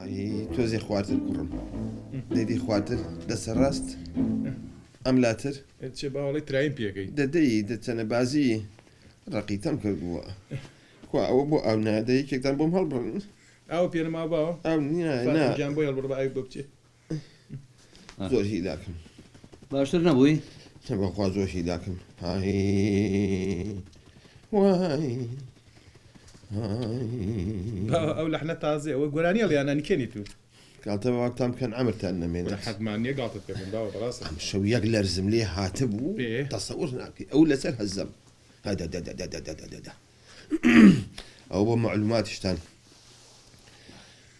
ئای تۆزێ خوارتر کوڕم دەی دەی خوارتر دەسە ڕاست ئەم لاتر. چێ باوەڵی ترایم پێکەی. دە دەی دە چەنە بازی ڕەقیتەم کردووە کوا ئەوە بۆ ئاو نایە دە یەکێکتان بۆم هەڵبڕن. ئاو پێ نەماوە باوە؟ ئاو نییە نا. فاتم گیان بۆی هەڵبڕ با ئاوی بۆ بچێ. زۆر هیلاکم. باشتر نەبووی؟ نە بەخوا زۆر هیلاکم. ئای وای ئای. باوە ئەو لەحنە تازەیە ئەوە گۆرانی ئەڵێ یان نانیکێنی تو؟ گاڵتە بە باوکتان بکەن عەمرتان نەمێنێت. حەقمان نیە گاڵتەت پێ بکەم باوە بەڕاستت. ئەمشەو یەک لەرزم لێ هاتبوو تەسەور ناکەی ئەو لەسەر هەزەم هەدەدەدەدەدەدەدە. ئەوە بۆ مەعلوماتیشتان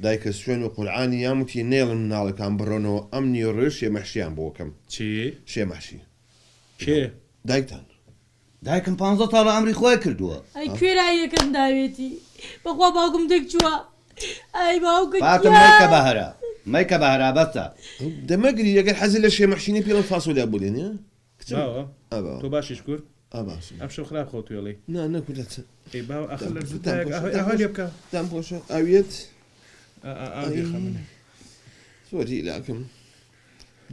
دایکە سوێن و قورعانی یام وتی نەیەڵن مناڵەکان بڕۆنەوە ئەم نیوەڕۆیە شێمەحشیان بۆ کەم. چی؟ شێمەحشی. کێ؟ دایکتان. دایکم پانزە ساڵە ئەمری خوای کردووە. ئەی کوێراییەکەم داوێتی بەخوا باوکم تێک چووە ئەی باوکە فاتم مەیکە گیان. بە هەرا مەیکە بە هەرا بەسە. دە مەگری ئەگەر حەزت لە شێمەحشی نیە پێڵم فاسۆلیا بۆ لێنێ کچم. باوە ئا باوە. تۆ باشی شکور؟ ئا باشم. ئەمشەو خراپ خەوتووی ئەڵێی. نا نەکورە چ. ئەی باوە ئاخر لەرزوو دام تایەک پۆشە ئاهۆی دام ئاها لێ پۆشە بکە. دام پۆشە ئاویەت. ئا ئا ئاو ئای دێخە منێ. زۆر هیلاکم.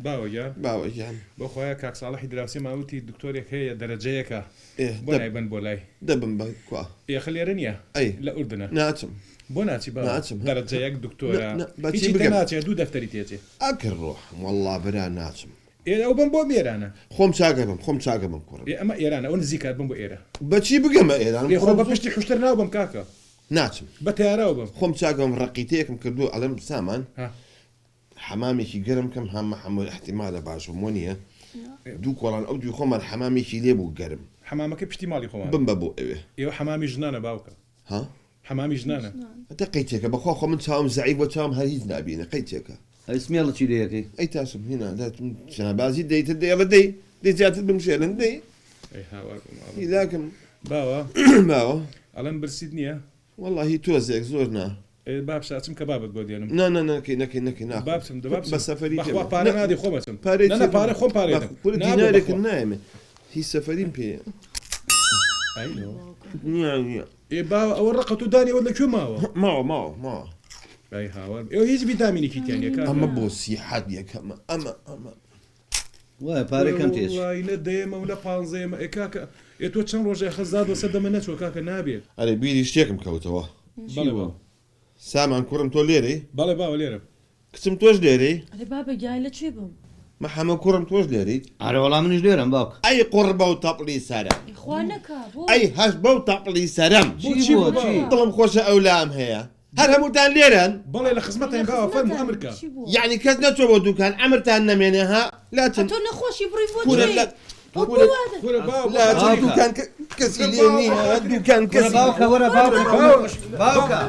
باوە گیان. باوە گیان. بۆ خوایە کاک ساڵحی دراوسێمان وتی دکتۆرێک هەیە دەرەجەیەکە ئێ بۆ دە نایبەن بۆ لای. دەبم بە کوا. ئێ خە لێرە نیە ئەی لە ئوردنە. ناچم. بۆ ناچی باوە ناچم هە دەرەجە یەک نا دکتۆرە نا بە چی هیچی بگەم. تێناچێ دوو دەفتەری تێچێ. ئەکر ڕۆحم وەڵڵا برا ناچم. ئێ ئەو بم بۆ ئێرانە. خۆم چاکەبم خۆم چاکەبم کوڕم. ئێ ئەمە ئێرانە ئەوە نزیکە بم بۆ ئێرە. بەچی بگەمە ئێران ئێ خۆ کوڕم بە زۆر. پشتی حوشتر ناوبم کاکە. ناچم. بە تەیاراوە بم. خۆم چاکەبم ڕەقیتەیەکم کردووە ئەڵێم سامان ها. حەمامێکی گەرم کەم ها مەحەموود ئیحتیمالە باش بم وەنیە دوو کۆڵان ئەو دووی خۆمان حەمامێکی لێ بوو گەرم. حەمامەکەی پشتی ماڵی خۆمانە. بمبە بۆ ئەوێ. ئێوە حەمامی ژنانە باوکە. ها؟ حەمامی ژنانە. دە قەیتێکە بەخوا خۆ من چاوم زەعیف بوە چاوم هەر هیچ نابینێ قەیتێکە. ئەی سمێڵت چی لێ ئەکەی؟ ئەی تاسم هینا دە شانبازی دەی تر دەی ئەڵێ دەی دەی زیاتر بمشێلن دەی. ئەی هاوار بۆ ماڵم. هیلاکم. باوە. باوە. ئەڵێم برسیت نییە؟ وەڵاهی تۆزێک زۆر نا. ئێ با بچە ئەچم کەبابت بۆ دێنم. نا نا نەکەی نەکەی نەکەی ناخۆم. با بچم دە با بچم. بە سەفەری بەخوا پێمە. پارە نادەی خۆم ئەچم. پارەی نا نا چی پارە خۆم پارەی بەخ دەم. کورە نابێ دینارێکم بەخوا. نایەمێ هی سەفەریم پێیە. ئەی لۆ. نییە نییە. ئێ باوە ئەوە ڕقە تۆ دانی ئەوەت لە کوێ ماوە؟ ماوە ماوە ماوە. ئەی هاوار ئێوە هیچ ڤیتامینێکی تیا نییە کاکە. ئەمە بۆ سیحەت یەکەمە ئەمە ئەمە. وایە پارەی کەم تێچ. وەڵای نە دەیەمە و نە پانزەیەمە ئێ کاکە ئێ تۆ چەند ڕۆژە ئەخە زاد وەسەر دەمە نەچووە کاکە نابێت. ئەرێ بیری شتێکم کەوتەوە. چی بەڵێ بوو؟ باوە. سامان کوڕم تۆ لێرەی؟ بەڵێ باوە لێرەم. کچم تۆش لێرەی؟ ئەرێ بابە گیان لە کوێ بم؟ محەمە کوڕم تۆش لێرەیت؟ ئەرێ وەڵا منیش لێرەم باوکە. ئەی قوڕ بەو تەپڵی سەرم. ئەی خوا نەکا بۆ؟ ئەی هەش بەو تەپڵی سەرم. بۆ چی چی بووە بوو چی؟ باوە؟ دڵم خۆشە ئەو لام هەیە. هەر هەمووتان لێرەن؟ بەڵێ لە خزمەتاین لە باوە فەرموو خزمەتاین ئەمر کە. چی بووە؟ یەعنی کەس نەچووە بۆ دوکان عەمرتان نەمێنێ ها؟ لاچن ئەتۆ نەخۆشی بڕی بۆ کورە کوێ؟ لە ئەو بۆ کورە وا دە- کورە باوە بۆ لاچن خاتری باوکە. دوکان کەسی کورە لێ باوە بۆ نییە خاتری دوکان کورە کەسی باوکە وەرە باوکە باوە باوکە.